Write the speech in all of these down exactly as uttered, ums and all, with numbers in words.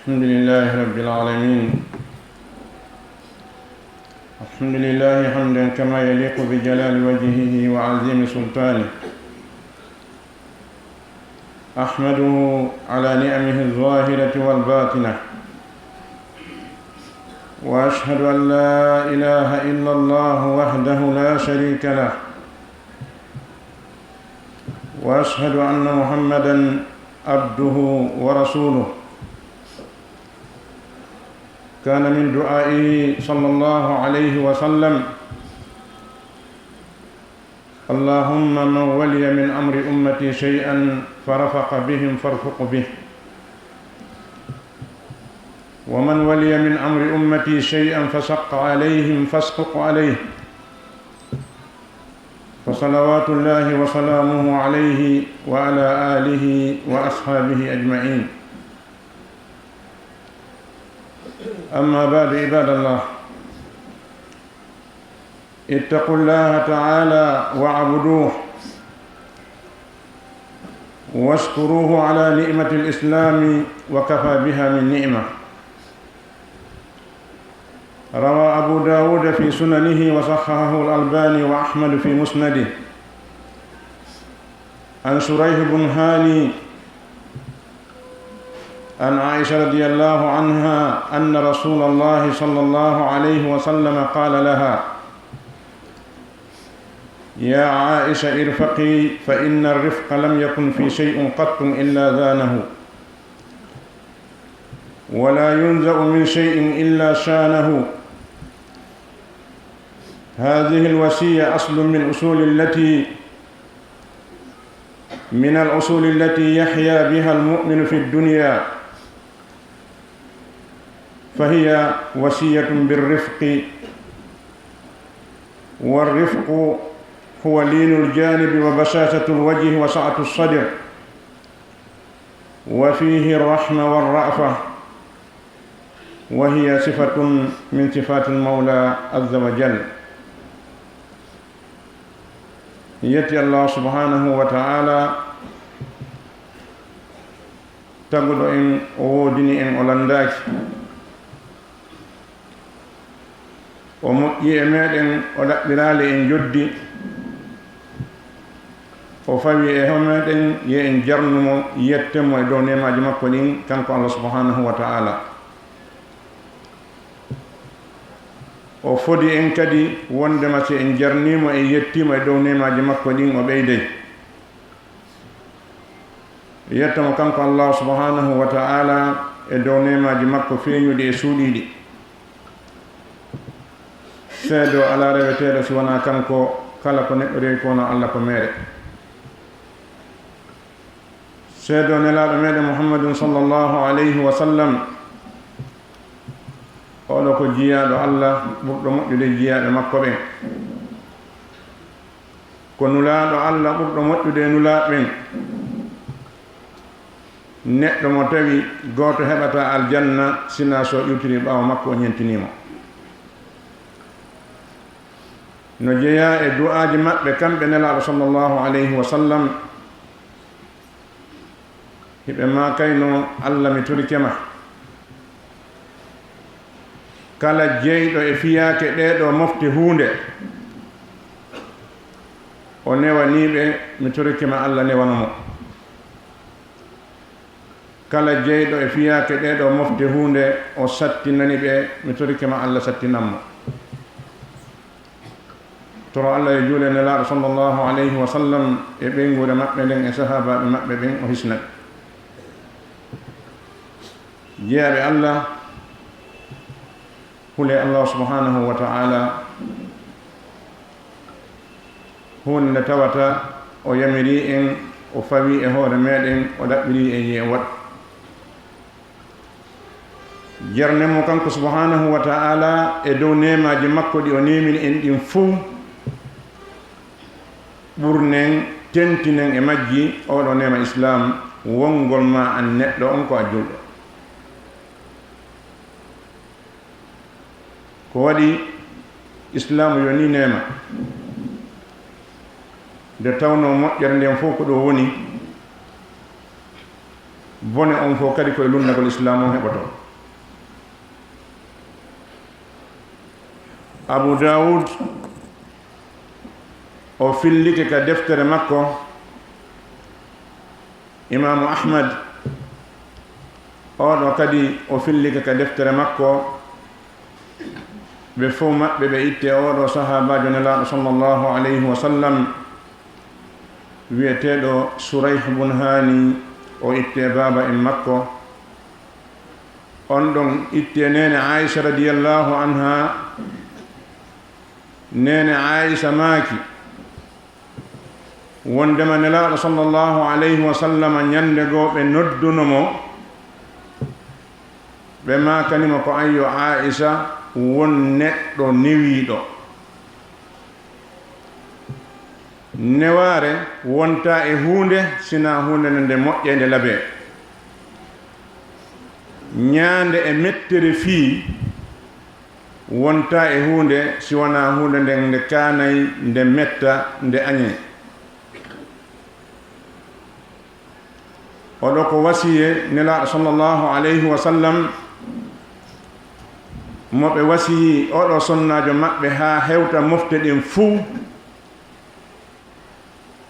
الحمد لله رب العالمين. الحمد لله حمدا كما يليق بجلال وجهه وعظيم سلطانه. أحمده على نعمه الظاهرة والباطنة، وأشهد أن لا إله إلا الله وحده لا شريك له، وأشهد أن محمدا عبده ورسوله. كان من دعائه صلى الله عليه وسلم: اللهم من ولي من أمر أمتي شيئا فرفق بهم فارفق به، ومن ولي من أمر أمتي شيئا فشق عليهم فاشقق عليه، فصلوات الله وسلامه عليه وعلى آله وأصحابه أجمعين. أما بعد، عباد الله، اتقوا الله تعالى واعبدوه، واشكروه على نعمة الإسلام، وكفى بها من نعمة. روى أبو داود في سننه وصححه الألباني وأحمد في مسنده عن شريح بن هاني عن عائشة رضي الله عنها أن رسول الله صلى الله عليه وسلم قال لها: يا عائشة، ارفقي، فإن الرفق لم يكن في شيء قط إلا زانه، ولا ينزع من شيء إلا شانه. هذه الوصية أصل من أصول التي، من الأصول التي يحيا بها المؤمن في الدنيا، فهي وصية بالرفق، والرفق هو لين الجانب وبشاشة الوجه وسعة الصدر، وفيه الرحمة والرأفة، وهي صفة من صفات المولى عز وجل. Yetti Allah subhanahu wa ta'ala, taguɗo en, o woodini en, o landaaki. O moƴƴi e meɗen, o ɗaɓɓiraali en joddi. O fawi e ho meɗen, ye en jarnumo, yetten mo e dow neemaaji makko ɗin, kanko Allah subhanahu wa ta'ala. O fodi en kadi wondema si en jarniimo, en yettiimo e dow neemaaji makko ɗin, o ɓeyday. Yetto mo kanko Allah subhanahu wa ta'ala e dow neemaaji makko feeñuɗi e suuɗiiɗi. Seedo alaa reweteeɗo si wanaa kanko, kala ko neɗɗo rewi ko wonaa Allah ko meere. Seedo nelaaɗo meɗen Muhammadun sallallahu alayhi wa sallam, oɗo ko jiyaaɗo Allah ɓurɗo moƴƴude jiyaaɓe makko ɓen. Ko nulaaɗo Allah ɓurɗo moƴƴude e nulaaɓe ɓen. Neɗɗo mo tawi gooto heɓataa aljanna, sinaa so iwtiri ɓaawo makko, o ñentinii mo. No jeyaa e du'aaji maɓɓe kamɓe nelaaɗo sallallahu alayhi wa sallam, hiɓe maakayno: Allah, mi torike ma, kala jeyɗo e fiyaake ɗee ɗoo mofte huunde, o newanii ɓe, mi torike ma, Allah newano mo. Kala jeyɗo e fiyaake ɗee ɗoo mofte huunde, o sattinani ɓe, mi torike ma, Allah sattinan mo. Toro Allah yo juule nelaaɗo sallallahu alayhi wa sallam e ɓeynguure maɓɓe nden e sahaabaaɓe maɓɓe ɓen, o hisna ɓe. Jeyaaɓe Allah, hulee Allah subhanahu wa ta'ala, huunde nde tawata o yamirii en, o fawii e hoore meɗen, o ɗaɓɓirii en yo en waɗ. Jarnen mo kanko subhanahu wa ta'ala e dow neemaaji makko ɗi o neemini en ɗin fow, ɓurnen, tentinen e majji oɗo neema Islaam, wongol ma an neɗɗo on ko a julɗo. Ko waɗi Islaamu yo nii neema, nde tawnoo moƴƴere nden fof ko ɗo woni, Bone on fof kadi ko e lunnagol Islaam on heɓotoo. Abu Daawud, o fillike ka deftere makko. Imaamu Ahmad, oɗo kadi o fillike ka deftere makko. Ɓe fof maɓɓe ɓe itte oɗo sahaabaajo Nelaaɗo sallallahu alayhi wa sallam, wi'eteeɗo Surayh bun Haani, o itte baaba en makko. On ɗon itte neene Aisha radiyallahu anha. Neene Aisha maaki, wondema Nelaaɗo sallallahu alayhi wa sallam, ñande goo ɓe nodduno mo, ɓe maakani mo ko, "Ayyo Aisha, won neɗɗo newiiɗo." Newaare wontaa e huunde, sinaa huunde nde, nde moƴƴe, nde labee. Ñaande e mettere fii wontaa e huunde si wanaa huunde nden nde kaanay, nde metta, nde añee. Oɗo ko wasiye Nelaaɗo sallallahu alayhi wa sallam mo ɓe wasiyi oɗo sonnaajo maɓɓe haa hewta mofte ɗen fuu.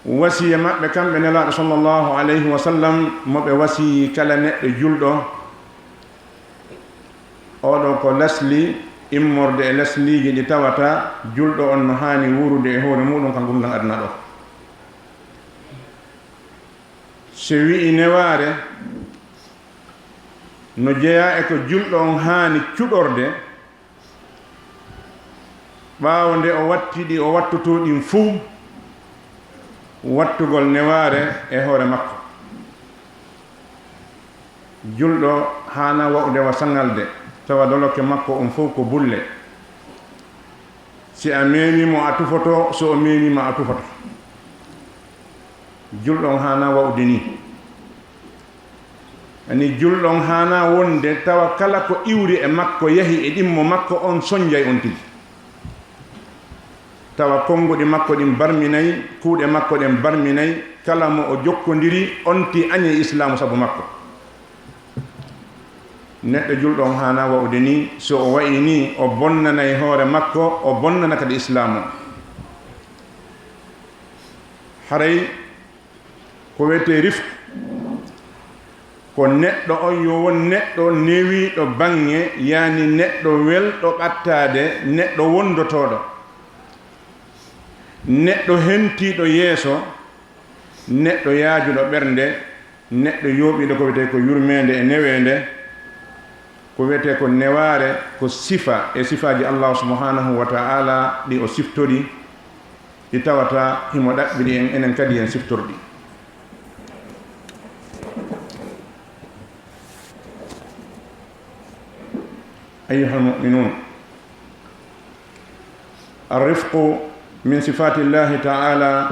Wasiya maɓɓe kamɓe Nelaaɗo sallallahu alayhi wa sallam mo ɓe wasiyi kala neɗɗo julɗo. Oɗo ko lasli immorde e lasliiji ɗi tawata julɗo on no haani wuurude e hoore muɗum ka ngurndan aduna ɗo. Se wi'i newaare, no jeyaa e ko julɗo on haani cuɗorde, ɓaawo nde o watti ɗi o wattotoo ɗin fuu, wattugol newaare e hoore makko. Julɗo haana wa'ude wa saŋalde, tawa dolokke makko on fow ko bulle. Si a meemi mo, a tufoto, so o meemi ma, a tufoto. Julɗo on haana wa'ude nii. Ani julɗo on haana wonde tawa kala ko iwri e makko, yahi e ɗimmo makko, on sonjay on tigi. Tawa konnguɗi makko ɗin barminay, kuuɗe makko ɗen barminay, kala mo o jokkondiri, on ti añay Islaamu sabu makko. Neɗɗo julɗo on haana wa'ude nii, so o wa'i nii, o bonnanay hoore makko, o bonnana kadi Islaamu. Haray ko wiyetee rifq, ko neɗɗo on yo won neɗɗo newiiɗo baŋŋe, yaani neɗɗo welɗo ɓattaade, neɗɗo wondotooɗo, neɗɗo hentiiɗo yeeso, neɗɗo yaajuɗo ɓernde, neɗɗo yooɓiiɗo ko wiyetee ko yurmeende e neweende. Ko wiyetee ko newaare, ko sifa e sifaaji Allaahu subhaanahu wa ta'aalaa ɗi o siftori, ɗi tawata himo ɗaɓɓiri en enen kadi en siftorɗi. Ayyuhal mu'minuun, الرفق من صفات الله تعالى،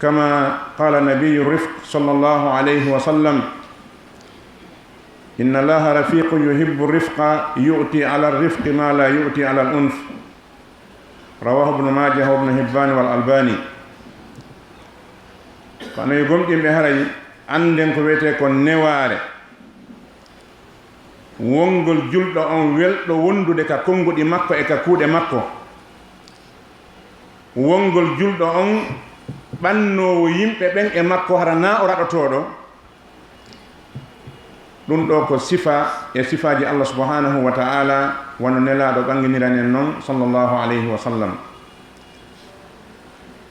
كما قال نبي الرفق صلى الله عليه وسلم: إن الله رفيق يحب الرفق، يؤتي على الرفق ما لا يؤتي على العنف. رواه ابن ماجه وابن حبان والألباني. Kono yo gomɗinɓe haray annden ko wiyetee ko newaare. Wongol julɗo on welɗo wondude ka konnguɗi makko e ka kuuɗe makko. Wongol julɗo on ɓannoowo yimɓe ɓen e makko, hara naa o raɗotooɗo. Ɗum ɗoo ko sifa e sifaaji Allah subhanahu wa ta'ala, wano Nelaaɗo ɓannginirani en non, sallallahu alayhi wa sallam.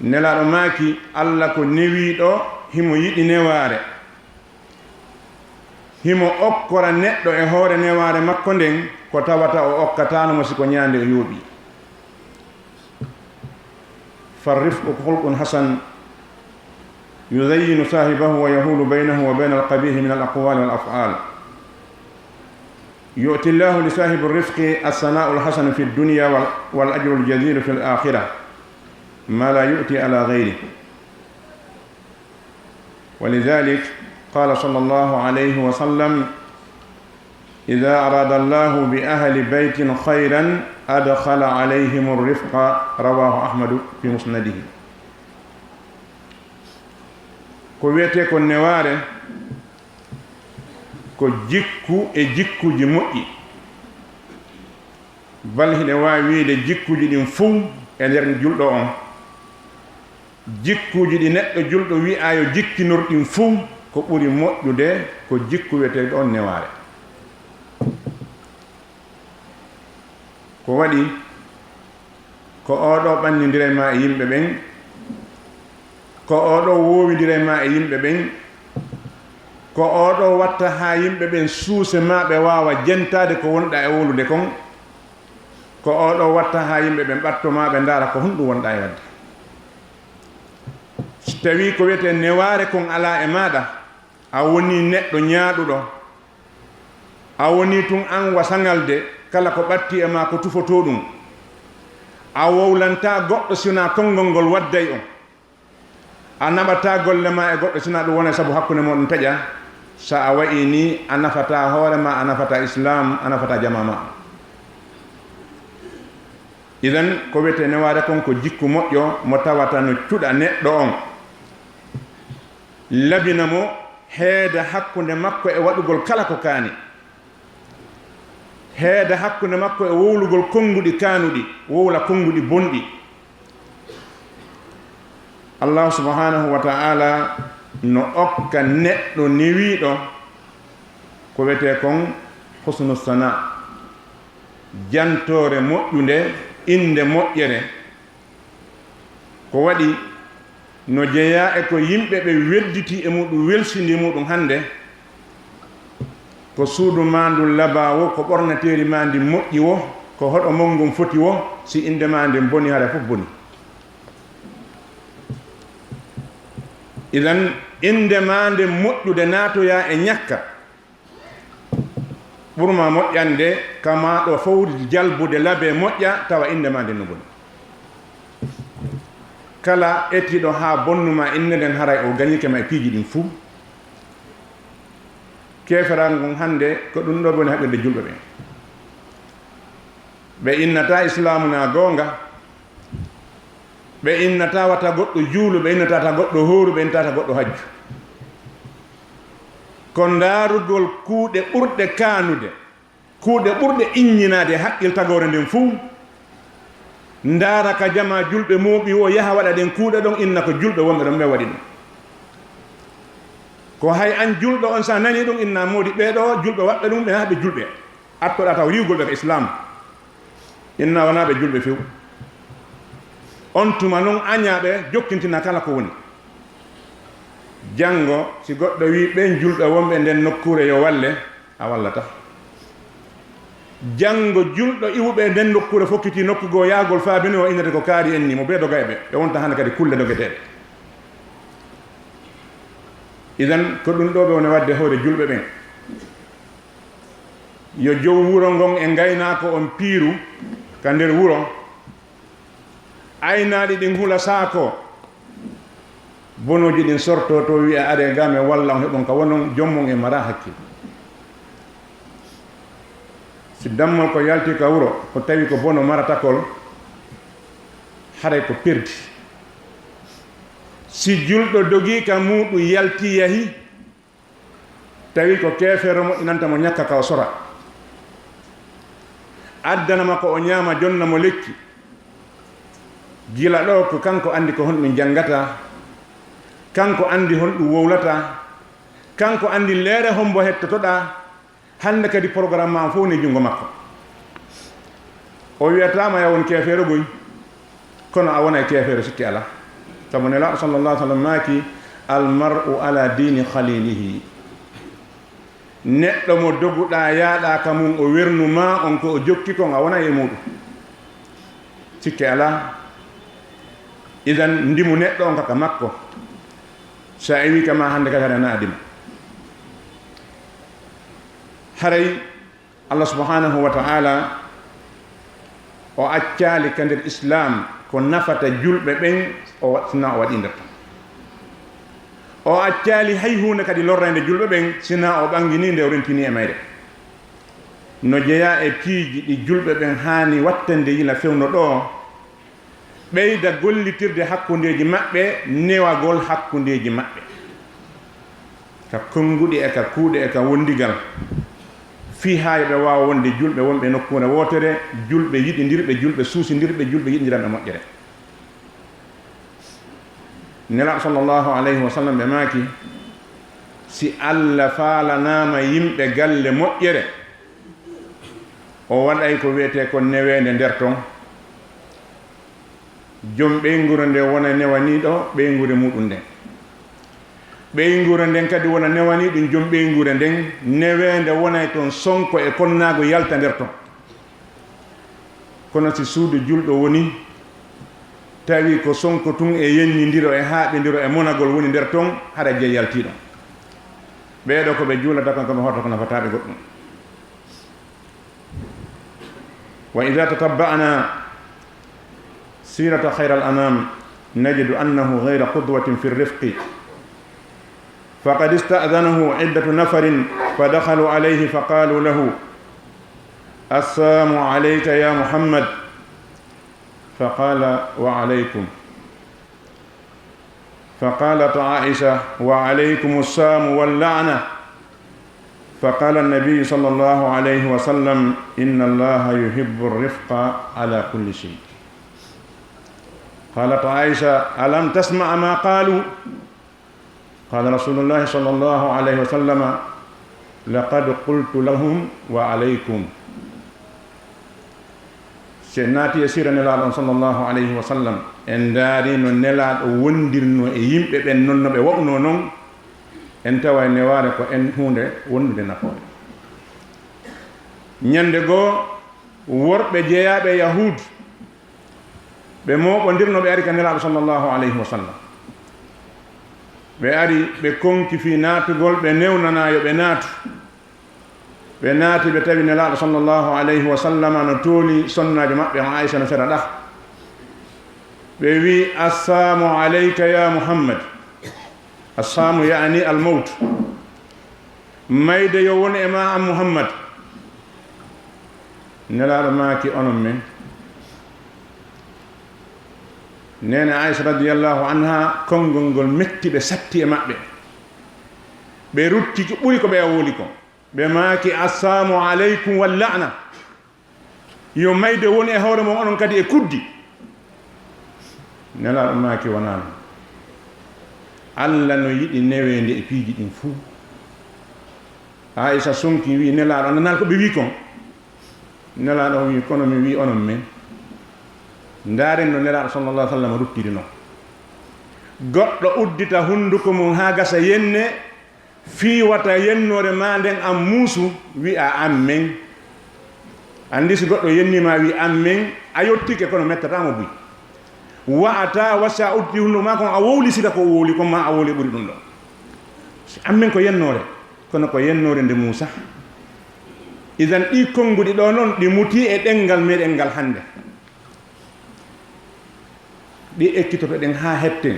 Nelaaɗo maaki, Allah ko newiiɗo, himo yiɗi newaare. Himo okkora neɗɗo e hoore newaare makko nden ko tawata o okkataano mo si ko ñaande o yooɓii. فالرفق خلق حسن يزين صاحبه ويحول بينه وبين القبيح من الأقوال والأفعال. يؤتي الله لصاحب الرفق الثناء الحسن في الدنيا وال-، والأجر الجزيل في الآخرة ما لا يؤتي على غيره. ولذلك قال صلى الله عليه وسلم: إذا أراد الله بأهل بيت خيرا أدخل عليهم الرفق. رواه أحمد في مسنده. Ko wiyetee ko newaare, ko jikku e jikkuuji moƴƴi. Bal hiɗen waawi wiyde jikkuuji ɗin fow e nder julɗo on. Jikkuuji ɗi neɗɗo julɗo wi'aa yo jikkinor ɗin fow, ko ɓuri moƴƴude ko jikku wiyeteeɗo on newaare. Ko waɗi ko oo ɗoo ɓannindira ma e yimɓe ɓen, ko oo ɗoo woowindira ma e yimɓe ɓen, ko oo ɗoo watta haa yimɓe ɓen suuse ma, ɓe waawa jentaade ko wonɗaa e wowlude kon, ko oo ɗoo watta haa yimɓe ɓen ɓatto ma, ɓe ndaara ko honɗum wonɗaa e waɗde. Si tawii ko wiyetee newaare kon alaa e maaɗa, a wonii neɗɗo ñaaɗuɗo, a wonii tun an wa saŋalde, kala ko ɓattii e maa ko tufotoo ɗum. A wowlantaa goɗɗo si wonaa konngol ngol wadday on. A naɓataa golle maa e goɗɗo si wonaa ɗum wona sabu hakkunde mooɗon taƴa. So a wa'ii nii, a nafataa hoore maa, a nafataa Islaam, a nafataa jamaa maa. Idan, ko wiyetee newaare kon ko jikku moƴƴo mo tawata no cuɗa neɗɗo on, labina mo heeda hakkunde makko e waɗugol kala ko kaani, heeda hakkunde makko e wowlugol konnguɗi kaanuɗi, wowla konnguɗi bonɗi. Allahu subhanahu wa ta'ala no okka neɗɗo newiiɗo ko wiyetee kon husnu sana, jantoore moƴƴunde, innde moƴƴere. Ko waɗi no jeyaa e ko yimɓe ɓe wedditii e muɗum, welsindii muɗum hannde, ko suudu maa ndun labaa wo, ko ɓornateeri maa ndin moƴƴi wo, ko hoɗo mon ngon foti wo, si innde maa nden boni, hara fof boni. Idan, innde maa nden moƴƴude naatoyaa e ñakka, ɓurma moƴƴande kama ɗo fowrude jalbude labee moƴƴa, tawa innde maa nden no boni. Kala etiiɗo haa bonnu ma innde nden, haray o gañike ma e piiji ɗin fuu. Keeferaagu ngun hannde, ko ɗum ɗo woni haɓirde julɓe ɓen. Ɓe innataa Islaamu na goonga, ɓe innataa wata goɗɗo juulu, ɓe innataa ta goɗɗo hooru, ɓe innataa ta goɗɗo hajju. Ko ndaarugol kuuɗe ɓurɗe kaanude, kuuɗe ɓurɗe iññinaade e haqqil tagoore nden fuu, ndaara ka jamaa julɓe mooɓi wo, yaha waɗa ɗen kuuɗe ɗon, inna ko julɓe wonɓe ɗon ɓen waɗi ɗum. Ko hay an julɗo on, so a nanii ɗum, inna moodi ɓee ɗoo julɓe waɗɓe ɗum, ɓe haɓe julɓe. Attoɗaa taw riiwgol ɓe ka Islaam. Inna wonaa ɓe julɓe few. On tuma non añaa ɓe, jokkintina kala ko woni. Janngo, si goɗɗo wii ɓen julɓe wonɓe nden nokkuure yo walle, a wallata. Janngo julɗo iwuɓe e nden nokkuure fokkitii nokku goo, yaagol faa bini o innete ko kaari en ni, mo bee doga e ɓe. Ɓe wonta hannde kadi kulle dogeteeɗe. Idan, ko ɗum ɗoo ɓe woni waɗde hoore julɓe ɓen. Yo jow wuro ngon e ngaynaako on piiru ka nder wuro, aynaaɗi ɗin hula saakoo, bonooji ɗin sortoo to, wi'a, "Aree ga, mi walla on, heɓon ka wonon, joom mon e maraa hakkil." Si dammol ko yalti ka wuro, ko tawi ko bono maratakol, haray ko perdi. Si julɗo dogii ka muuɗum, yalti yahi, tawi ko keefeero moƴƴinanta mo ñakka ka o sora, addana ma ko o ñaama, jonna mo lekki, gila ɗoo ko kanko anndi ko honɗum janngata, kanko anndi honɗum wowlata, kanko anndi leere hombo hettotoɗaa, hannde kadi programme ma on fof ne junngo makko. O wiyataama ya won keefeero goy, kono a wonay keefeero, sikke alaa. Sabu Nelaaɗo sallallahu alaihi wasallam maaki, "Al mar'u ala dini khalilihi." Neɗɗo mo doguɗaa, yaaɗaa ka mum, o wernu ma on ko o jokki kon, a wonay e muuɗum. Sikke alaa. Idan, ndimu neɗɗo on ka, ka makko. So a iwii ka ma hannde kadi, haray a naadima. Haray Allah subhanahu wa ta'ala o accaali ka nder Islaam ko nafata julɓe ɓen, o wa-, sinaa o waɗii nder ton. O accaali hay huunde kadi lorraynde julɓe ɓen, sinaa o ɓanginii nde, o rentinii e mayre. No jeyaa e piiji ɗi julɓe ɓen haani wattande yila fewndo ɗoo, ɓeyda gollitirde hakkundeeji maɓɓe, newagol hakkundeeji maɓɓe. ka konnguɗi e ka kuuɗe e ka wondigal, fii haa yo ɓe waawa wonde julɓe wonɓe nokkuure wootere, julɓe yiɗindirɓe, julɓe suusindirɓe, julɓe yiɗindiranɓe moƴƴere. Nelaaɗo sallallahu alayhi wa sallam ɓe maaki, si Alla faalanaama yimɓe galle moƴƴere, o waɗay ko wiyetee ko neweende nder ton. Jom ɓeynguure nden wona newaniiɗo ɓeynguure muuɗum nden. Ɓeynguure nden kadi wona newaniiɗum jom ɓeynguure nden, neweende wonay ton, sonko e konnaagu yalta nder ton. Kono si suudu julɗo woni, tawi ko sonko tun e yennindiro e haaɓindiro e monagol woni nder ton, hara jey yaltii ɗon. Ɓee ɗoo ko ɓe juulata kon, ko ɓe horta ko nafataa ɓe goɗɗum. وإذا تتبعنا سيرة خير الأنام نجد أنه غير قدوة في الرفق، فقد استأذنه عدة نفر فدخلوا عليه فقالوا له: "السام عليك يا محمد"، فقال: "وعليكم". فقالت عائشة: "وعليكم السام واللعنة". فقال النبي صلى الله عليه وسلم: "إن الله يحب الرفق على كل شيء". قالت عائشة: "ألم تسمع ما قالوا؟" قال رسول الله صلى الله عليه وسلم: "لقد قلت لهم وعليكم". Si en naati e siira Nelaaɗo on sallallahu alayhi wa sallam, en ndaari no Nelaaɗo wondirnoo e yimɓe ɓen, non no ɓe wa'unoo non, en taway newaare ko en huunde wondude nafoore. Ñande goo, worɓe jeyaaɓe Yahuud, ɓe mooɓondirno, ɓe ari ka Nelaaɗo sallallahu alayhi wa sallam. Ɓe ari, ɓe konki fii naatugol, ɓe newnanaa yo ɓe naatu. Ɓe naati, ɓe tawi Nelaaɗo sallallahu alayhi wa sallam no tooli sonnaajo maɓɓe on Aisha no sera ɗah. Ɓe wi'i: "Assaamu alayka ya Muhammad." Assaamu ya'ni al-mawt. Mayde yo won e maa an Muhammad. Nelaaɗo maaki: "Onon men." Neene Aisha radiyallahu anha, konngol ngol metti ɓe, satti e maɓɓe. Ɓe rutti ko ɓuri ko ɓe a woli kon. Ɓe maaki: "Assaamu alaykum wal la'na." Yo mayde won e hoore mon, onon kadi e kuddi. Nelaaɗo maaki: "Wonaa non. Alla no yiɗi neweende e piiji ɗin fuu." Aisha sonki, wi'i: "Nelaaɗo, a nanaali ko ɓe wi'i kon?" Nelaaɗo wi'i: "Kono mi wi'i onon men." Ndaaren no Nelaaɗo sallallahu alaihi wasallam ruttiri non. Goɗɗo uddita hunduko mum haa gasa yenne, fii wata yennoore maa nden an muusu, wi'a: "An men." Anndi si goɗɗo yennii ma, wi'i: "An men," a yottike, kono mettataa mo buy. Wa'ata wasa udditi hunduko maa kon, a wowlisira ko o wowli kon, maa a wowli ɓuri ɗum ɗon. "An men" ko yennoore, kono ko yennoore nde muusa. Idan ɗii konnguɗi ɗoo non, ɗi mutii e ɗemngal meɗen ngal hannde. Ɗi ekkitoto-ɗen haa heɓten,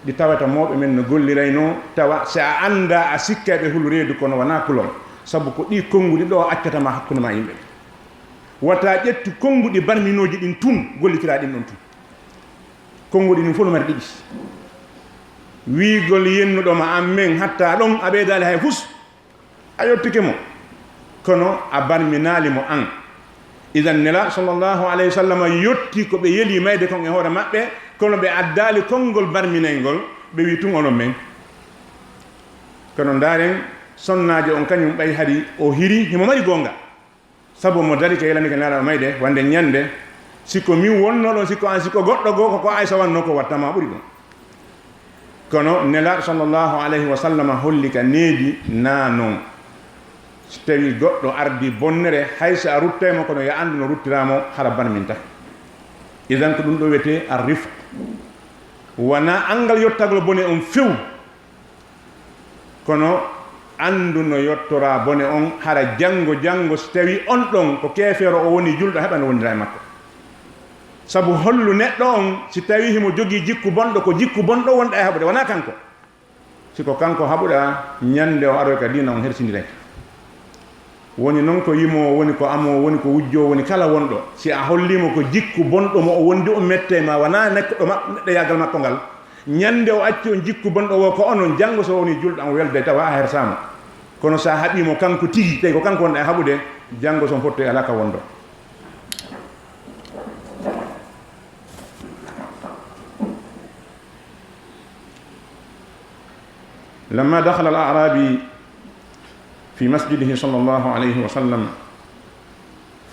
ɗi tawata mawɓe men no golliraynoo, tawa si a anndaa, a sikkay ɓe hulu reedu, kono wanaa kulol, sabu ko ɗii konnguɗi ɗoo accata ma hakkunde ma e yimɓe ɓe. Wata ƴettu konnguɗi barminooji ɗin tun, gollitiraa ɗin ɗon tun. Konnguɗi ɗin fof no mari ɗiɗi. Wiigol yennuɗo ma an men hatta ɗon a ɓeydaali hay fus. A yottike mo, kono a barminaali mo an. Idan Nelaaɗo sallallahu alayhi wa sallam yotti ko ɓe yeli mayde kon e hoore maɓɓe, kono ɓe addaali konngol barminayngol, ɓe wi tun onon men. Kono ndaaren, sonnaajo on kañum ɓay hari o hiri, himo mari goonga. Sabu mo dari ka yelanike Nelaaɗo mayde, wande ñande, si ko min wonno ɗon, si ko an, si ko goɗɗo goo, ko ko Aysa wanno ko watta ma ɓuri ɗum. Kono Nelaaɗo sallallahu alayhi wa sallam holli ka needi na non. Si tawi goɗɗo ardi bonnere, hay so a ruttay mo, kono yo anndu no ruttiraa mo, hara barminta. Idan ko ɗum ɗo wiyetee ar-rifq. Wonaa anngal yottagol bone on few, kono anndu no yottoraa bone on, hara janngo, janngo, si tawi on ɗon ko keefeero, o woni julɗo, heɓa no wondira e makko. Sabu hollu neɗɗo on, si tawi himo jogii jikku bonɗo, ko jikku bonɗo wonɗa e haɓude, wonaa kanko. Si ko kanko haɓuɗaa, ñande o aroy ka diina on hersindiray. Woni non ko yimoowo, woni ko amoowo, woni ko wujjoowo, woni kala wonɗo. Si a hollii mo ko jikku bonɗo mo o wondi on mette ma, wonaa nekɗo ma-, neɗɗoyaagal makko ngal, Ñande o acci on jikku bonɗo woo ko onon, janngo so woni julɗo, an welday tawa a hersaama. Kono so a haɓii mo kanko tigi, tawi ko kanko wonɗa e haɓude, janngo so on fottoyi alaa ka wonɗo. لما دخل الأعرابي في مسجده صلى الله عليه وسلم،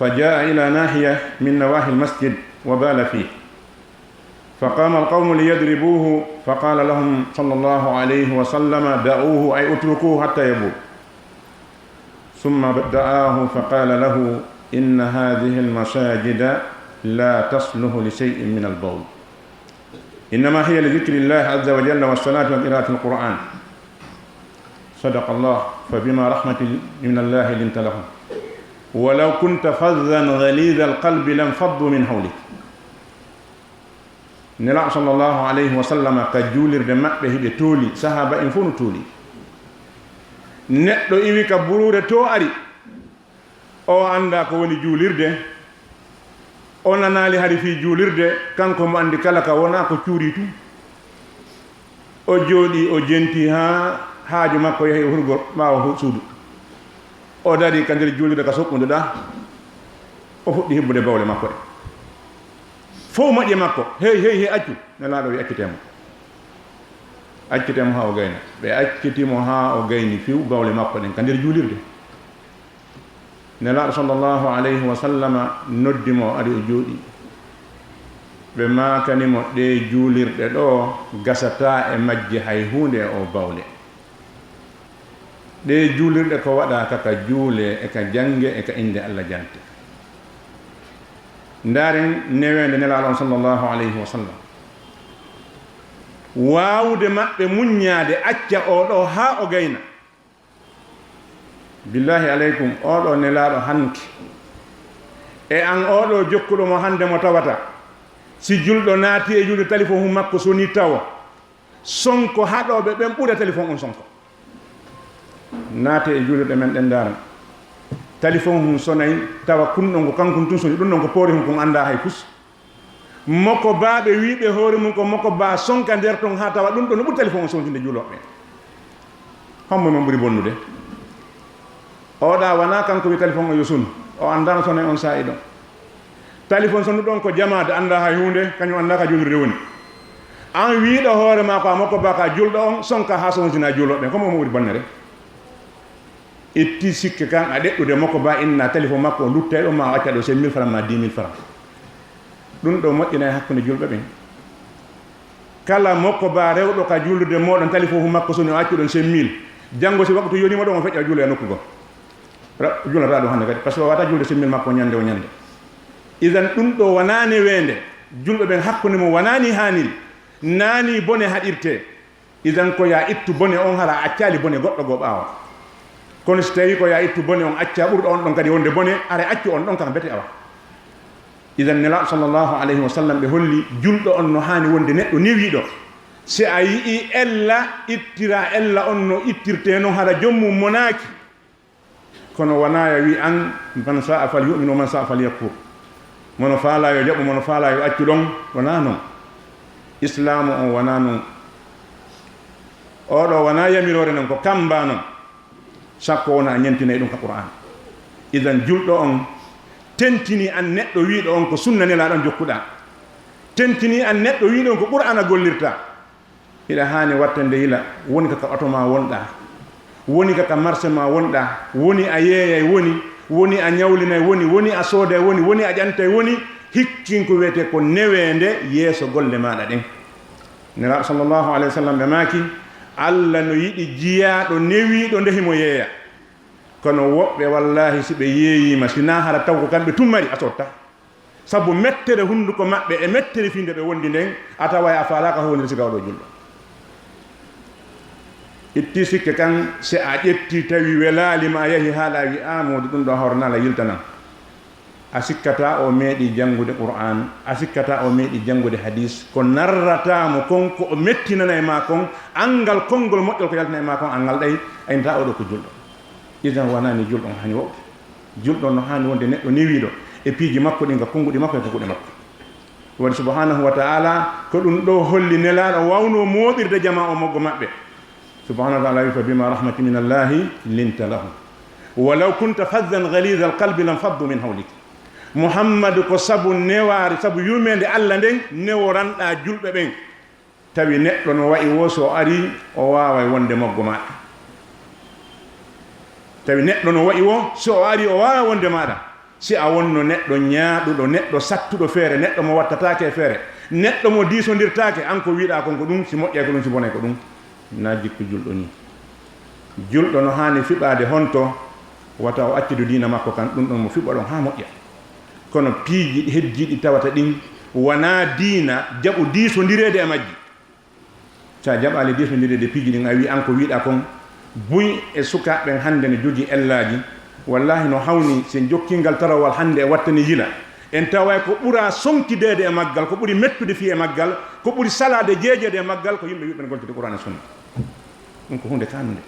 فجاء إلى ناحية من نواحي المسجد وبال فيه، فقام القوم ليضربوه، فقال لهم صلى الله عليه وسلم: دعوه، أي اتركوه حتى يبول. ثم دعاه فقال له: إن هذه المساجد لا تصلح لشيء من البول، إنما هي لذكر الله عز وجل والصلاة وقراءة القرآن. صدق الله، فبما رحمة من الله لنت لهم، ولو كنت فظا غليظ القلب لانفضوا من حولك. Nelaaɗo sallallahu alayhi wa sallama ka juulirde maɓɓe hiɓe tooli, sahaaba en fof no tooli. Neɗɗo iwi ka buruure to ari, o anndaa ko woni juulirde, o nanaali hari fii juulirde, kanko mo anndi kala ka wona ko cuuri tun. O jooɗii, o jentii haa haaju makko yahi e hurgo ɓaawo hu-, suudu. O darii ka nder juulirde ka soɓɓunduɗaa, o fuɗɗi hibbude bawle makko ɗe. Fow moƴƴe makko, hey, hey, hey, accu. Nelaaɗo wi, "Accitee mo. Accitee mo haa o gayna." Ɓe acciti mo haa o gayni fiw bawle makko ɗen ka nder juulirde. Nelaaɗo sallallahu alayhi wa sallama noddi mo, ari o jooɗii. Ɓe maakani mo, "Ɗee juulirɗe ɗoo gasataa e majje hay huunde e oo bawle. Ɗee juulirɗe ko waɗaa ka, ka juulee e ka jannge e ka innde Allah jante." Ndaaren neweende Nelaaɗo on sallallahu alayhi wa sallam. Waawude maɓɓe muññaade acca oo ɗoo haa o gayna. Billahi aleykum, oo ɗoo Nelaaɗo hanki e an oo ɗoo jokkuɗo mo hannde mo tawata, si julɗo naati e julde, telefon makko sonii tawo, sonko haɗooɓe ɓen ɓura telefon on sonko. Naate e juulirɗe men ɗen ndaara. Telefon hun sonay tawa kun ɗon ko kankun tun soni, ɗun ɗon ko poori hun kun anndaa hay fus. Moko baa ɓe wiiɓe hoore mun ko moko baa sonka nder ton haa tawa ɗun ɗon no ɓuri telefon on sontinde juulooɓe ɓen. Hombo men ɓuri bonnude? Oo ɗaa wanaa kanko wi telefon on yo sonu. O anndaa no sonay on saa'i ɗon. Telefon sonu ɗon ko jamaade anndaa hay huunde, kañum anndaa ka juulirde woni. An wiiɗo hoore maa ko a moko baa ka juulɗo on, sonka haa sontina juulooɓe ɓen. Ko mo ɓuri bonnere? Itti sikke kan a ɗeɗɗude moko baa inna telefon makko o lutta e ɗon ma o acca ɗo cinq mille francs ma dix mille francs. Ɗun ɗoo moƴƴinay hakkunde julɓe ɓen. Kala moko baa rewɗo ka juulirde mooɗon, telefon makko soni o accu ɗon cinq mille. Janngo si waktu yonii mo ɗon o feƴƴa juula e nokku goo. Ra-, juulata ɗum hannde kadi, par ce que o waawata juulde cinq mille makko ñannde o ñannde. Idan ɗun ɗoo wonaa neweende. Julɓe ɓen hakkunde mum wonaa ni haaniri. Naa ni bone haɗirtee. Idan ko yo a ittu bone on, hara a accaali bone goɗɗo goo ɓaawo. Kono si tawii ko yo a ittu bone on, acca ɓurɗo on ɗon kadi wonde bone, hara accu on ɗon kan bete awa. Idan Nelaaɗo sallallahu alayhi wa sallam ɓe holli julɗo on no haani wonde neɗɗo newiiɗo. Si a yi'ii ella, ittira ella on no ittirtee non, hara joom mum monaaki. Kono wonaa yo wi an, "Man sa'a falyu'min wa man sa'a falyakfur." Mono faalaa yo jaɓu, mono faalaa yo accu ɗon. Wonaa non. Islaamu on wonaa non. Oo ɗoo wonaa yamiroore non, ko kamba non. Sakko wona a ñentinay ɗum ka Qur'aan. Idan julɗo on tentinii an neɗɗo wiiɗo on ko sunna Nelaaɗo on jokkuɗaa. Tentinii an neɗɗo wiiɗo on ko Qur'aana gollirtaa. Hiɗa haani wattande yila, woni ka, ka oto maa wonɗaa, woni ka, ka marché maa wonɗaa, woni a yeeyay woni, woni a ñawlinay woni, woni a sooday woni, woni a ƴantay woni, hikkin ko wiyetee ko neweende yeeso golle maaɗa ɗen. Nelaaɗo sallallahu alayhi wa sallam ɓe maaki, Alla no yiɗi jiyaaɗo newiiɗo nde himo yeeya. Kono woɓɓe, wallaahi, si ɓe yeeyiima, si naa hara taw ko kamɓe tun mari, a sotta. Sabu mettere hunnduko maɓɓe e mettere fii nde ɓe wondi nden, a taway a faalaaka ko woniri si gawɗo julɗo. Itti sikke kan, si a ƴetti tawi welaali ma, a yahi haala a wi, "A Moodu, ɗum ɗo hawra nala yiltanan." A sikkataa o meeɗi janngude Qur'aan, a sikkataa o meeɗi janngude hadiis, ko narrataa mo kon, ko o mettinanay ma kon, anngal konngol moƴƴol ko yaltinay ma kon, a ngalɗay, a innata oo ɗoo ko julɗo. Idan wonaa ni julɗo on haani wa'ude. Julɗo no haani wonde neɗɗo newiiɗo e piiji makko ɗin, ka konnguɗi makko e ka kuuɗe makko. Waɗi subhanahu wa ta'ala, ko ɗum ɗo holli Nelaaɗo waawno mooɓirde jamaa o maggo maɓɓe. Subhanahu wa ta'ala wi: "Fa bima rahmatin min Allahi linta lahum. Walaw kunta fazzan ghaliza al-qalbi lam faddu min hawlik." Muhammadu, ko sabu newaare, sabu yurmeende Allah nden neworanɗaa julɓe ɓen. Tawi neɗɗo no wa'i wo, so o ari, o waaway wonde maggo maɗa. Tawi neɗɗo no wa'i wo, so o ari, o waaway wonde maɗa. Si a wonno neɗɗo ñaaɗuɗo, neɗɗo sattuɗo feere, neɗɗo mo wattataake e feere, neɗɗo mo diisondirtaake, an ko wiɗa kon ko ɗum, si moƴƴay ko ɗum, si bonay ko ɗum, na jikku julɗo ni. Julɗo no haani fiɓaade honto, wata o accidu diina makko kan, ɗum ɗon mo fiɓa ɗon haa moƴƴa. Kono piiji heddiiɗi tawata ɗin wanaa diina, jaɓu diisondireede e majji. Sa jaɓaali diisondireede piiji ɗin, a wi an ko wiɗa kon, buy e sukaaɓe ɓen hannde no jogii ellaaji, wallahi no hawni si en jokkii ngal tarawal hannde e wattani yila, en taway ko ɓura sonkideede e maggal, ko ɓuri mettude fii e maggal, ko ɓuri salaade jeejeede e maggal, ko yimɓe wiɓe no goltide Qur'aan e Sunna. Ɗum ko huunde kaanunde.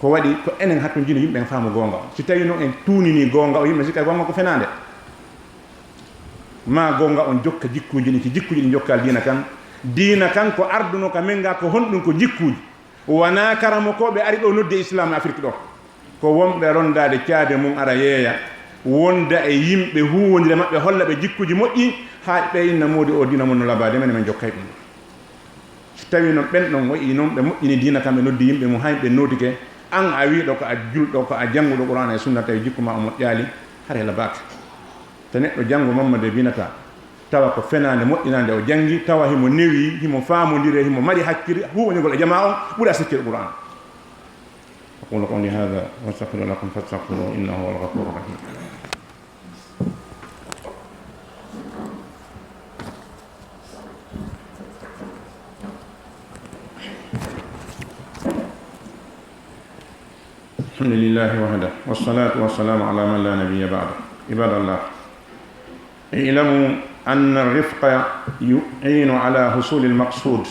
Ko waɗi ko enen hattonjini yimɓe en faamu goonga on. Si tawii noon en tuuninii goonga on, yimɓe sikka goonga ko fenaande. Maa goonga on jokka jikkuuji ɗin, si jikkuuji ɗin jokkaali diina kan. Diina kan ko arduno ka men ga ko honɗum? Ko jikkuuji. Wanaa karamokooɓe ari ɗo noddi e Islaam e Afrik ɗo. Ko wonɓe ronndaade caade mum ara yeeya, wonda e yimɓe, huuwondira e maɓɓe, holla ɓe jikkuuji moƴƴi, haa ɓe inna moodi o diina mon no labaade, men men jokkay ɗum. Si tawii noon ɓen ɗon wa'i noon, ɓe moƴƴini diina kan, ɓe noddi yimɓe mum, hay ɓe nootike, an a wiiɗo ko a julɗo, ko a jannguɗo Qur'aana e Sunna, tawi jikku maa o moƴƴaali, haray labaaka. Te neɗɗo janngo Mammadu e binataa, tawa ko fenaande moƴƴinaande o janngi, tawa himo newii, himo faamondire, himo mari hakkil, huuwondirgol e jamaa on ɓuri a sikkir Qur'aana. أقول قولي هذا وأستغفر لكم فاستغفروه إنه هو الغفور الرحيم. الحمد لله وحده، والصلاة والسلام على من لا نبي بعده. عباد الله، اعلموا أن الرفق يعين على حصول المقصود،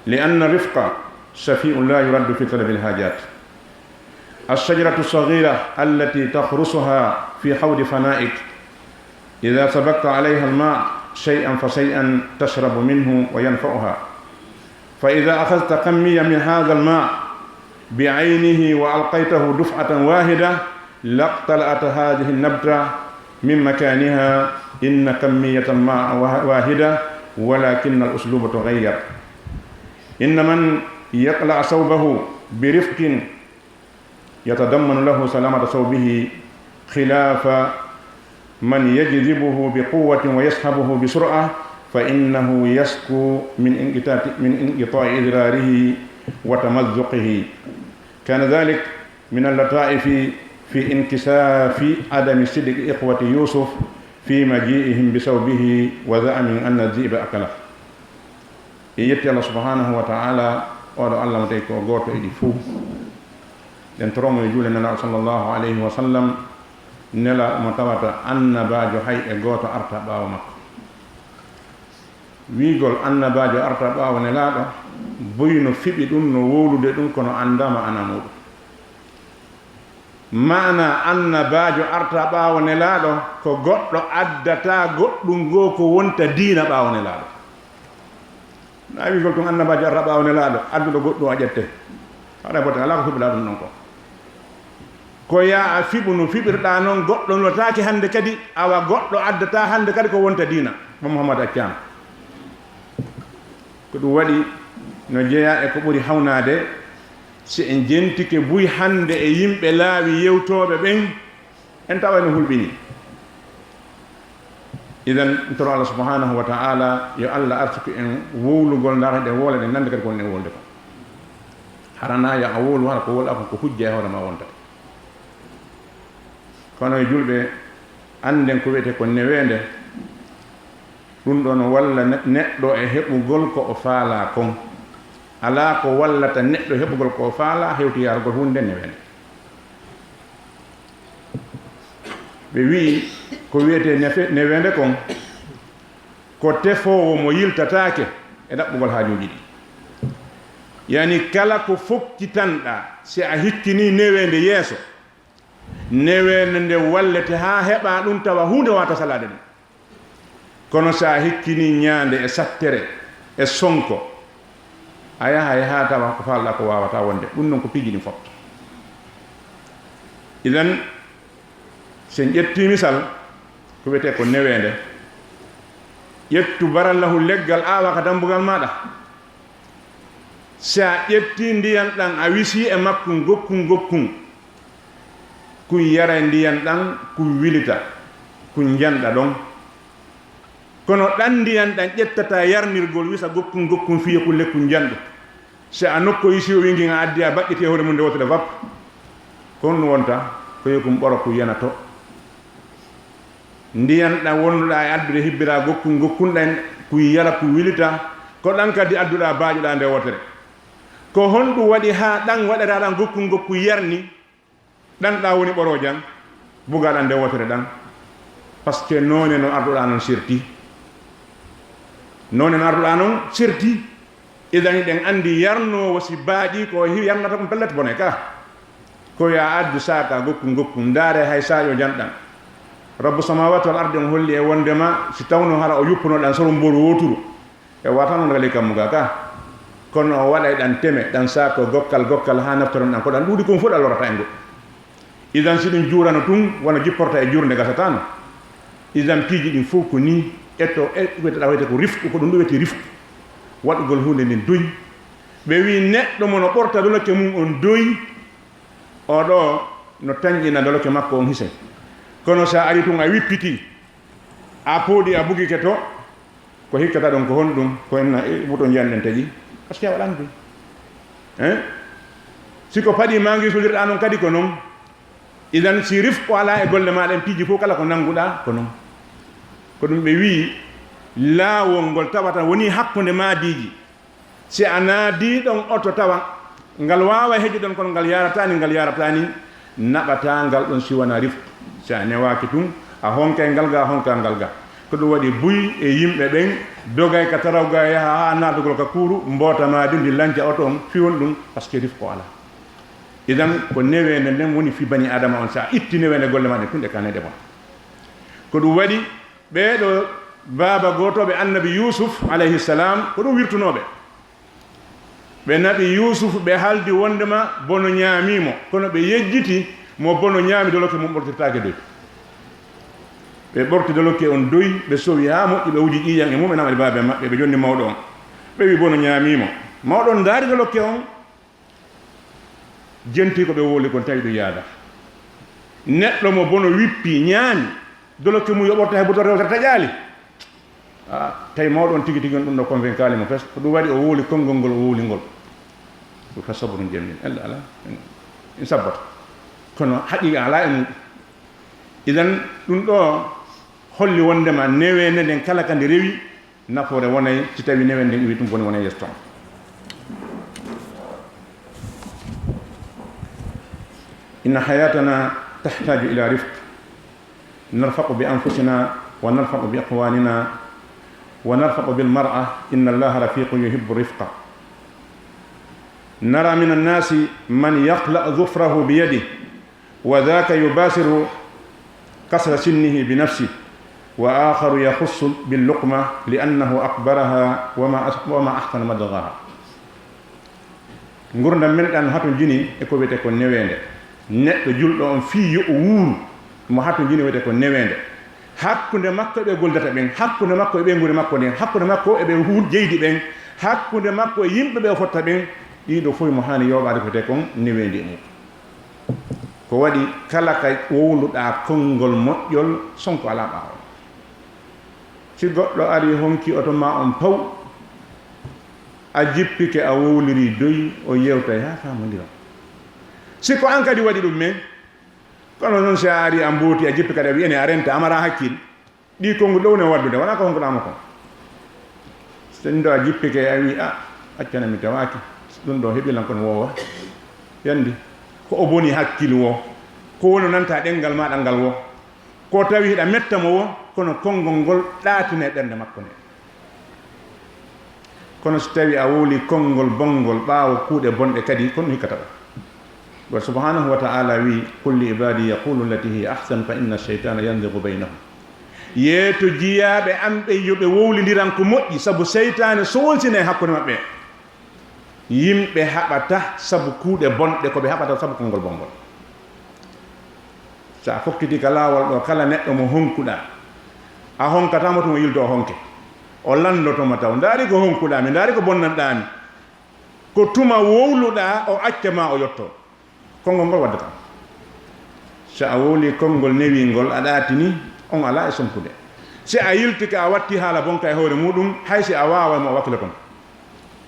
لأن الرفق شفيع لا يرد في طلب الحاجات. الشجرة الصغيرة التي تغرسها في حوض فنائك، إذا سبقت عليها الماء شيئا فشيئا تشرب منه وينفعها، فإذا أخذت كمية من هذا الماء بعينه وألقيته دفعة واحدة لاقتلعت هذه النبتة من مكانها، إن كمية الماء وا-، واحدة، ولكن الأسلوب تغير. إن من يقلع ثوبه برفق يتضمن له سلامة ثوبه، خلاف من يجذبه بقوة ويسحبه بسرعة، فإنه يشكو من انقطاع، من انقطاع إزاره وتمزقه. كان ذلك من اللطائف في انكشاف عدم صدق إخوة يوسف في مجيئهم بثوبه وزعمهم أن الذئب أكله. En yetti Allah subhanahu wa ta'ala, oɗo Allah mo tawi ko gooto e ɗi fuu. Ɗen toromo e juule Nelaaɗo sallallahu alayhi wa sallam, Nelaaɗo mo tawata annabaajo hay e gooto arta ɓaawo makko. Wiigol annabaajo arta ɓaawo Nelaaɗo, buy no fiɓi ɗum, no wowlude ɗum, kono anndaama ana muuɗum. Maana annabaajo arta ɓaawo Nelaaɗo, ko goɗɗo addata goɗɗum goo ko wonta diina ɓaawo Nelaaɗo. Na wiigol tun annabaajo arta ɓaawo Nelaaɗo, adduɗo goɗɗum a ƴette. Haɗa bote, alaa ko fiɓɗaa ɗum ɗon ko. Ko yaa a fiɓu no fiɓirɗaa non, goɗɗo nulataake hannde kadi, awa goɗɗo addata hannde kadi ko wonta diina. Mo Muhammad accaama. Ko ɗum waɗi no jeyaa e ko ɓuri hawnaade, si en jentike buy hannde e yimɓe laawi yewtooɓe ɓen, en taway no hulɓinii. Idan, en toro Allah subhanahu wa ta'ala, yo Allah arsuku en wowlugol, ndaara ɗen wowla ɗen nande kadi ko woni e wowlde kon. Hara na yo a wowlu, hara ko wowlaa kon ko hujja e hoore ma wontata. Kono e julɓe, annden ko wiyetee ko neweende, ɗum ɗon no walla ne-, neɗɗo e heɓugol ko o faalaa kon. Alaa ko wallata neɗɗo heɓugol ko o faalaa, hewti yaarugol huunde nden neweende. Ɓe wi'i ko wiyetee nefe-, neweende kon, ko tefoowo mo yiltataake e ɗaɓɓugol haajuuji ɗi. Yani kala ko fokkitanɗaa, si a hikkinii neweende yeeso, neweende nde wallete haa heɓaa ɗum tawa huunde waata salaade ɗum. Kono so a hikkini ñaande e sattere e sonko, a yahay haa tawa ko faalɗaa ko waawataa wonde. Ɗum noon ko piiji ɗin fof. Idan, so en ƴettii misal, ko wiyetee ko neweende, ƴettu barallahu leggal aawaa ka dambugal maaɗa. Si a ƴettii ndiyan ɗan, a wisii e makkun gokkun gokkun, kun yaray ndiyan ɗan, kun wilita, kun njanɗa ɗon. Kono ɗan ndiyan ɗan ƴettataa yarnirgol, wisa gokkun gokkun, fiya kun lekkun njanɗu. Si a nokkoyi siyo wingin, a addi, a baɗɗiti e hoore mun nde wootere, vap. Ko honɗum wonta? Ko yo kun ɓoro, kun yana to. Ndiyan ɗan wonduɗaa e addude, hibbiraa gokkun gokkun ɗan, kun yara, kun wilita, ko ɗan kadi adduɗaa, baaƴuɗaa nde wootere. Ko honɗum waɗi haa ɗan waɗataa ɗan gokkun gokkun yarni? Ɗan ɗa woni ɓoroojan, bugaɗan nde wootere ɗan, parce que noone no arduɗaa non serti. Noone no arduɗaa non serti. Idan, ɗen anndi yarnoowo si baaƴii ko hi-, yarnata ɗum pellet bone ka. Ko yo a addu saaka gokkun gokkun, ndaare hay saaƴo janɗan. Rabbu samawati wal ardi on holli e wondema si tawno hara o yuppuno ɗan soro mboru wooturu, e wata noon rali kammu ga ka. Kono o waɗay ɗan teme, ɗan saako, gokkal, gokkal, haa naftoron ɗan. Ko ɗan ɗuuɗi kon fof ɗan lorata e ngol. Idan, si ɗum juurano tun, wano jipporta e juurnde, gasataano. Idan, piiji ɗin fof ko nii, e to, e, wiyete, ɗa wiyete ko rifqu, ko ɗum ɗo wiyete rifqu. Waɗugol huunde nden doy. Ɓe wii neɗɗo mo no ɓorta dolokke mum on doy, o ɗo no tanƴina dolokke makko on hisay. Kono sa ari tun a wippitii, a pooɗi, a bugike to, ko hikkata ɗon ko honɗum? Ko en na, e, buto njiyan ɗen taƴi. Parce que a waɗaani ɗum. Hein? Si ko paɗi maa ngi sodirɗaa non kadi ko non. Idan, si rifqu alaa e golle maaɗa en, piiji fof kala ko nannguɗaa ko non. Ko ɗum ɓe wii laawol ngol tawata woni hakkunde maadiiji. Si a naadii ɗon oto tawa ngal waawa heƴude ɗon, kono ngal yaarataani, ngal yaarataani, naɓataa ngal ɗon si wanaa rifqu. Si a newaaki tun, a honkay ngal ga, a honkaa ngal ga. Ko ɗum waɗi buy e yimɓe ɓen dogay ka tarawga, yaha haa naatugol ka kuuru, mboota maadi ndi, lanca oto on, fiwon ɗum, parce que rifqu alaa. Idan, ko neweende nden woni fii bani Aadama on. Si a itti neweende golle maa ɗen, tun ɗe ka neɗe mon. Ko ɗum waɗi ɓee ɗo baaba gootooɓe Annabi Yuusuf, alayhi salam, ko ɗum wirtunoo ɓe. Ɓe naɓi Yuusuf, ɓe haaldi wondema bono ñaamii mo, kono ɓe yejjiti mo bono ñaami, dolokke mum ɓortirtaake doy. Ɓe ɓorti dolokke on doy, ɓe sowi haa moƴƴi, ɓe wuji ƴiiƴan e mum, ɓe naɓani baabe maɓɓe, ɓe jonni mawɗo on. Ɓe wi bono ñaamii mo. Mawɗo on ndaari dolokke on, jenti ko ɓe wowli kon, tawi ɗum yaada. Neɗɗo mo bono wippi, ñaami, dolokke mum yo ɓorto hay buto rewtere taƴaali. A, tawi mawɗo on tigi tigi on ɗum ɗo convaincaali mo fes. Ko ɗum waɗi o wowli konngol ngol o wowli ngol. Ko fa sabrun jamil. Ella ala, en sabbata. Kono haqiiqa alaa e muɗum. Idan, ɗum ɗo holli wondema neweende nden kala ka nde rewi, nafoore wonay, si tawi neweende nden iwi, ɗum boni wonay yeeso ton. Inna hayatana tahtaju ila rifq. Narfaqu bi anfusina wa narfaqu bi ikhwanina wa narfaqu bil mar'a. Inna Allaha rafiqun yuhibbu rifqa. Nara min annasi man yaqla dhufrahu bi yadihi wa dhaka yubasiru kasra sinnihi bi nafsihi wa akharu yakhussu bil luqma li annahu akbaraha wa ma as-, wa ma ahsana madghaha. Ngurdam men ɗan hatonjini e ko wiyetee ko neweende. Neɗɗo julɗo on fii yo o wuuru, mo hatonjini wiyetee ko neweende. Hakkunde makko e ɓe goldata ɓen, hakkunde makko e ɓeynguure makko nden, hakkunde makko e ɓe huul jeydi ɓen, hakkunde makko e yimɓe ɓe o fotta ɓen, ɗii ɗoo fof mo haani yooɓaade ko wiyetee kon neweendi e mum. Ko waɗi kala ka wowluɗaa konngol moƴƴol, sonko alaa ɓaawo. Si goɗɗo arii honki oto maa on paw, a jippike a wowlirii doy, o yewtay haa faamondira. Si ko an kadi waɗi ɗum men, kono noon si a arii a mbooti, a jippi kadi a wiyi ene a renta, a maraa hakkil, ɗii konnguɗi ɗo woni o waɗdude, wonaa ko honkuɗaa mo kon. So tawi ɗo a jippike a wii, "A, accana mi tawaaki, ɗum ɗo heɓi lan kono woowa." Yandi, ko o boni hakkil woo, ko woni nanta ɗenngal maaɗa ngal woo, ko tawi hiɗa metta mo woo, kono konngol ngol ɗaatine ɓernde makko nde. Kono so tawi a wowli konngol bonngol ɓaawo kuuɗe bonɗe kadi, kono hikkata ɗo. Wa subhanahu wa ta'ala wi, "Qul li ibadi yaqulu allati hiya ahsan fa inna ash-shaytana yanzighu baynahum." Yeeto jiyaaɓe am ɓen yo ɓe wowlindiran ko moƴƴi, sabu seytaane soolsina e hakkunde maɓɓe. Yimɓe haɓata sabu kuuɗe bonɗe, ko ɓe haɓata sabu konngol bonngol. So a fokkiti ka laawol ɗo, kala neɗɗo mo honkuɗaa, a honkataamo tuma yilto o honke. O lanndoto ma taw, ndaari ko honkuɗaa mi, ndaari ko bonnanɗaa mi. Ko tuma wowluɗaa, o acca ma o yotto. Konngol ngol waddata. So a wowli konngol newingol, a ɗaatini, on alaa e sonkude. Si a yiltike, a watti haala bonka e hoore muɗum, hay si a waaway mo, o wakkiloto ma.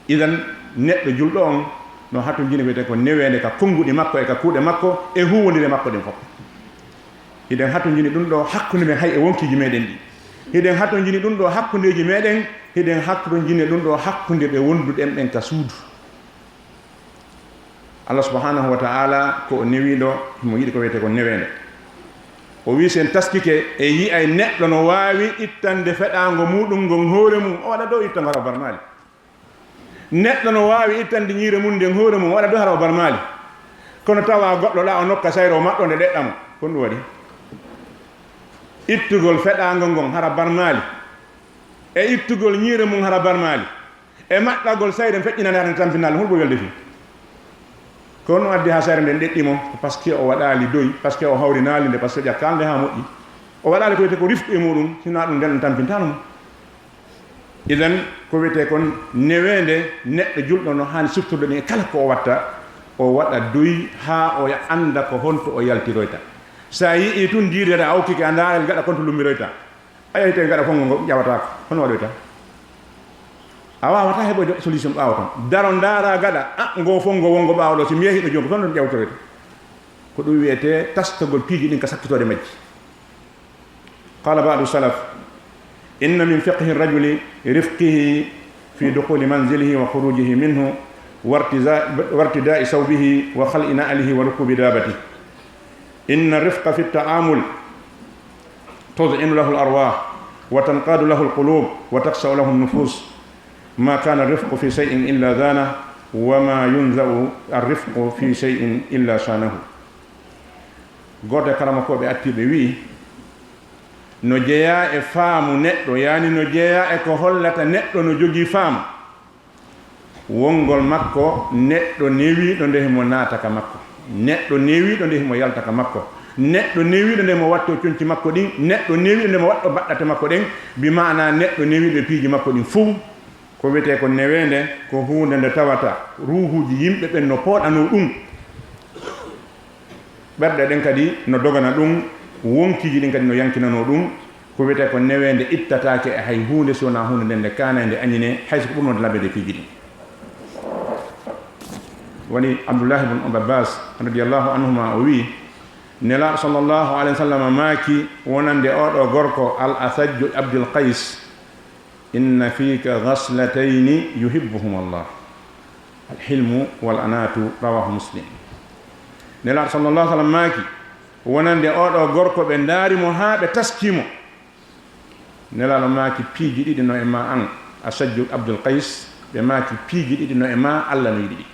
Idan, neɗɗo julɗo on no hatonjini wiyete ko neweende ka konnguɗi makko e ka kuuɗe makko e huuwondire makko ɗen fof. Hiɗen hatonjini ɗum ɗo hakkunde men hay e wonkiiji meɗen ɗi. Hiɗen hatonjini ɗum ɗo hakkundeeji meɗen, hiɗen hatonjini ɗum ɗo hakkunde ɓe wonduɗen ɓen ka suudu. Allah subhanahu wa ta'ala ko o newiiɗo, himo yiɗi ko wiyete ko neweende. O wi'i, si en taskike, e yi'ay neɗɗo no waawi ittande feɗaango muɗum ngon hoore mum, o waɗa dow itta ngo hara o barmaali. Neɗɗo no waawi ittande ñiire mum nden hoore mum, o waɗa dow hara o barmaali. Kono tawa goɗɗo ɗa o nokka sayre o maɗɗo nde ɗeɗɗa mo. Kon ɗum waɗi? Ittugol feɗaango ngon hara barmaali, e ittugol ñiire mum hara barmaali, e maɗɗagol sayre feƴƴinande hara nde tampinal, hol ko welde fii? Ko ɗum addi haa sayre nden ɗeɗɗi mo, ko parce que o waɗaali doy, parce que o hawrinaali nde, parce que ƴakkaali nde haa moƴƴi. O waɗaali ko wiyete ko rifqu e muɗum, sinaa ɗum nden ɗum tampintaano mo. Idan, ko wiyete kon neweende, neɗɗo julɗo no haani siftorde ɗum e kala ko o watta, o waɗa doy haa o annda ko honto o yaltiroyta. Sa yi'i tun diirere a okkike a ndaara gaɗa konto lummiroyta. A yahii tawi gaɗa fongo ngo ƴawataako, hono waɗoyta? A waawataa heɓoyde solution ɓaawo ton. Daro ndaara gaɗa, a, ngo fongo wongo ɓaawo ɗo, si mi yahii ɗo jooni, ko toon ɗon ƴawtoyta. Ko ɗum wiyetee tastagol piiji ɗin ka sakkitoode majji. Qala ba'du salaf, inna min fiqhi rajuli rifqihi fi dukhuli manzilihi wa khurujihi minhu, wartiza-, wartida'i sawbihi wa khal'i na'lihi wa rukubi dabatihi. Inna rifqa fi ta'amul tud'inu lahu al-arwah wa tanqadu lahu al-qulub wa takhsha'u lahu an-nufus. Ma kana ar-rifqu fi shay'in illa zanahu wa ma yunza'u ar-rifqu fi shay'in illa shanahu. Gooto e karamakooɓe attiiɓe wi'i, no jeyaa e faamu neɗɗo, yaani no jeyaa e ko hollata neɗɗo no jogii faamu. Wongol makko, neɗɗo newiiɗo nde himo naata ka makko. Neɗɗo newiiɗo nde himo yalta ka makko. Neɗɗo newiiɗo nde himo wattoo conci makko ɗin. Neɗɗo newiiɗo nde himo waɗɗoo baɗɗate makko ɗen. Bi maanaa neɗɗo newiiɗo e piiji makko ɗin fow. Ko wiyetee ko neweende, ko huunde nde tawata ruuhuuji yimɓe ɓen no pooɗanoo ɗum. Ɓerɗe ɗen kadi no dogana ɗum, wonkiiji ɗin kadi no yankinanoo ɗum. Ko wiyetee ko neweende ittataake e hay huunde si wonaa huunde nden nde kaanay nde añinee, hay so ko ɓurnoo nde laɓeede e piiji ɗin. Woni Abdullahi bun Abbas radiyallahu anhuma o wi'i, Nelaaɗo sallallahu alayhi wa sallam maaki wonande oo ɗoo gorko Al Asajju Abdul Qays, inna fiika ghaslatayni yuhibbuhuma Allah, al-hilmu wal anatu, rawahu Muslim. Nelaaɗo sallallahu alaihi wasallam maaki, wonande oo ɗoo gorko ɓe ndaari mo haa ɓe taskii mo. Nelaaɗo maaki piiji ɗiɗi no e maa an, Asajju Abdul Qays, ɓe maaki piiji ɗiɗi no e maa, Alla no yiɗi ɗi.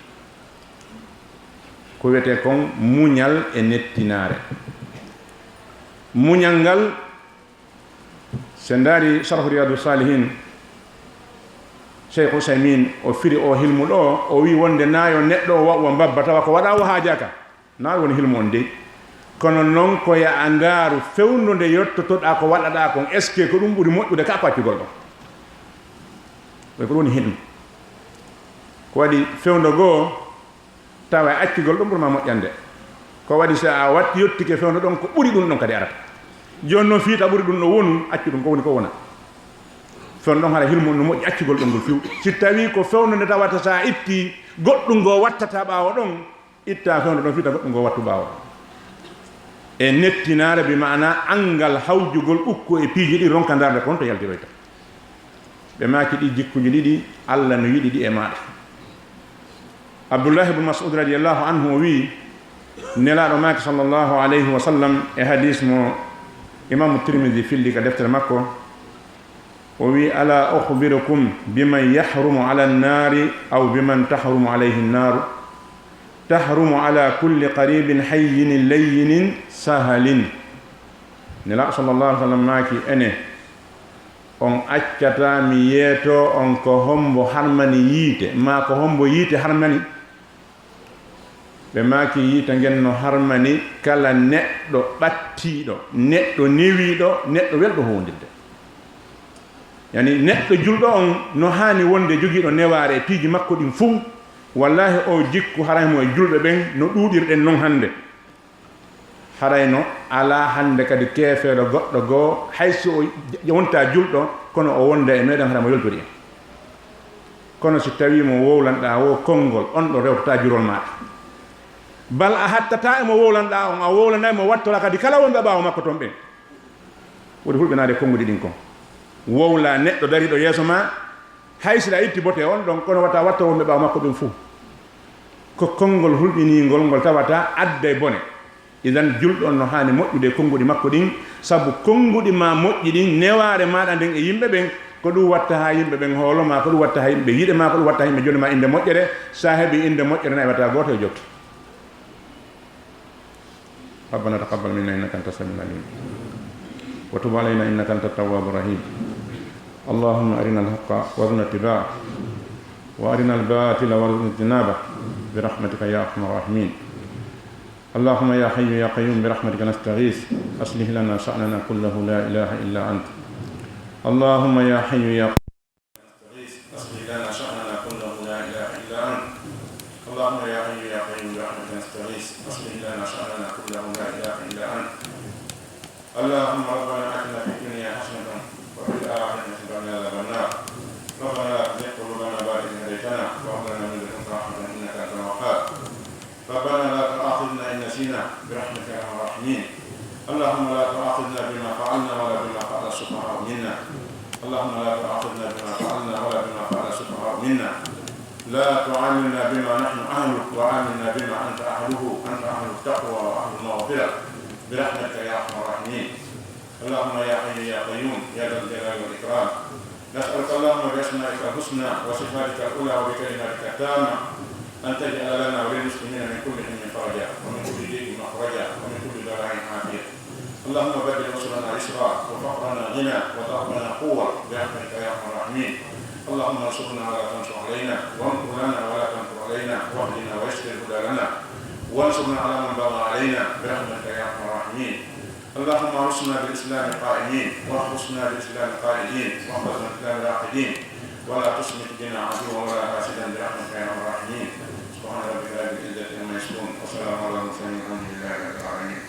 Ko wiyetee kon muñal e nettinaare. Muñal ngal, so en ndaari Sharhu Riyadu Salihin, Cheikh Usaymin, o firi oo hilmu ɗoo, o wi'i wonde naa yo neɗɗo o waɗu wa mbabba tawa ko waɗaa o haajaaka. Naa woni hilmu on dey. Kono non ko yo a ndaaru fewndo nde yottotoɗaa ko waɗaɗaa kon, est-ce que ko ɗum ɓuri moƴƴude ka ko accugol ɗon? Ko ɗum woni hilmu. Ko waɗi fewndo goo, tawa e accugol ɗum ɓuri ma moƴƴande. Ko waɗi so a watti yottike fewndo ɗon, ko ɓuri ɗum ɗon kadi arata. Jooni noon fii ta ɓuri ɗum ɗo wonu, accu ɗum ko woni ko wona. Fewndo ɗon hara hilmu on no moƴƴi accugol ɗon ngol fiw. Si tawii ko fewndo nde tawata so a itti goɗɗum ngoo wattata ɓaawo ɗon, itta fewndo ɗon fii ta goɗɗum ngoo wattu ɓaawo ɗon. E nettinaare bi maanaa anngal hawjugol ukko e piiji ɗi ronka ndaarde ko honto yaltiroyta. Ɓe maaki ɗii jikkuuji ɗiɗi, Alla no yiɗi ɗi e maaɗa. Abdullahi ibn Mas'ud radiyallahu anhu o wi'i, Nelaaɗo maaki sallallahu alayhi wa sallam e hadiis mo Imaamu Tirmidi filli ka deftere makko, o wi'i, "Alaa ukhbirukum biman yahrumu ala nnaari aw biman tahrumu alayhi nnaaru? Tahrumu ala kulli qaribin hayyinin layyinin sahalin." Nelaaɗo sallallahu alaihi wasallam maaki, ene, on accataa mi yeetoo on ko hombo harmani yiite, maa ko hombo yiite harmani? Ɓe maaki, yiite ngen no harmani kala neɗɗo ɓattiiɗo, neɗɗo newiiɗo, neɗɗo welɗo huwondirde. Yani, neɗɗo julɗo on no haani wonde jogiiɗo newaare e piiji makko ɗin fuu. Wallahi, o jikku haray mo e julɓe ɓen no ɗuuɗirɗen non hande. Haray no alaa hande kadi keefeeɗo goɗɗo goo, hay si o j-, wontaa julɗo, kono o wonda e meɗen, haray mo yoltori en. Kono si tawii mo wowlanɗaa woo konngol, on ɗo rewtataa jurol maaɗa. Bal a hattataa e mo wowlanɗaa on, a wowlanay mo wattora kadi kala wonɓe ɓaawo makko ton ɓen. Woni hulɓinaade konnguɗi ɗin kon. Wowlaa neɗɗo dariiɗo yeeso maa, hay si a itti bote on ɗon, kono wata watto wonɓe ɓaawo makko ɓen fuu. Ko konngol hulɓiniingol ngol tawata adday bone. Idan, julɗo on no haani moƴƴude e konnguɗi makko ɗin, sabu konnguɗi maa moƴƴi ɗin, newaare maaɗa nden e yimɓe ɓen, ko ɗum watta haa yimɓe ɓen hoolo maa, ko ɗum watta haa yimɓe yiɗe maa, ko ɗum watta haa yimɓe joni maa innde moƴƴere. Sa heɓi innde moƴƴere, na e wata gooto e jokki. ربنا تقبل منا إنك أنت السميع العليم، وتب علينا إنك أنت التواب الرحيم. اللهم أرنا الحق وارزقنا اتباعه، وأرنا الباطل وارزقنا اجتنابه، برحمتك يا أرحم الراحمين. اللهم يا حي يا قيوم، برحمتك نستغيث، أصلح لنا شأننا كله، لا إله إلا أنت. اللهم يا حي يا قيوم، نستغيث، أصلح لنا شأننا كله، لا إله إلا أنت. اللهم يا حي يا قيوم، برحمتك نستغيث، أصلح لنا شأننا كله، لا إله إلا أنت. اللهم ربنا آتنا في الدنيا حسنة وفي الآخرة حسنة وقنا عذاب النار. ربنا لا تزغ قلوبنا بعد إذ هديتنا وهب لنا من لدنك رحمة إنك أنت الوهاب. ربنا لا تؤاخذنا إن نسينا، برحمتك يا أرحم الراحمين. اللهم لا تؤاخذنا بما فعلنا ولا بما فعل السفهاء منا. اللهم لا تؤاخذنا بما فعلنا ولا بما فعل السفهاء منا. لا تعاملنا بما نحن أهله، وعاملنا بما أنت أهله، أنت أهل التقوى وأهل المغفرة، برحمتك يا أرحم الراحمين. اللهم يا حي يا قيوم يا ذا الجلال والإكرام، نسألك اللهم بأسمائك الحسنى وصفاتك العلى وبكلماتك التامة أن تجعل لنا وللمسلمين من كل هم فرجا، ومن كل ضيق مخرجا، ومن كل بلاء عافية. اللهم بدل عسرنا يسرا، وفقرنا غنى، وضعفنا قوة، برحمتك يا أرحم الراحمين. اللهم انصرنا ولا تنصر علينا، وامكر لنا ولا تمكر علينا، واهدنا ويسر الهدى لنا، وانصرنا على من بغى علينا، برحمتك يا أرحم الراحمين. اللهم ارزقنا بالإسلام قائمين، واحرسنا بالإسلام قائدين، واحفظنا بالإسلام راقدين، ولا تشمت بنا عدوا ولا حاسدا برحمتك يا أرحم الراحمين. سبحان ربك رب العزة عما يصفون، وسلام على المرسلين، والحمد لله رب العالمين.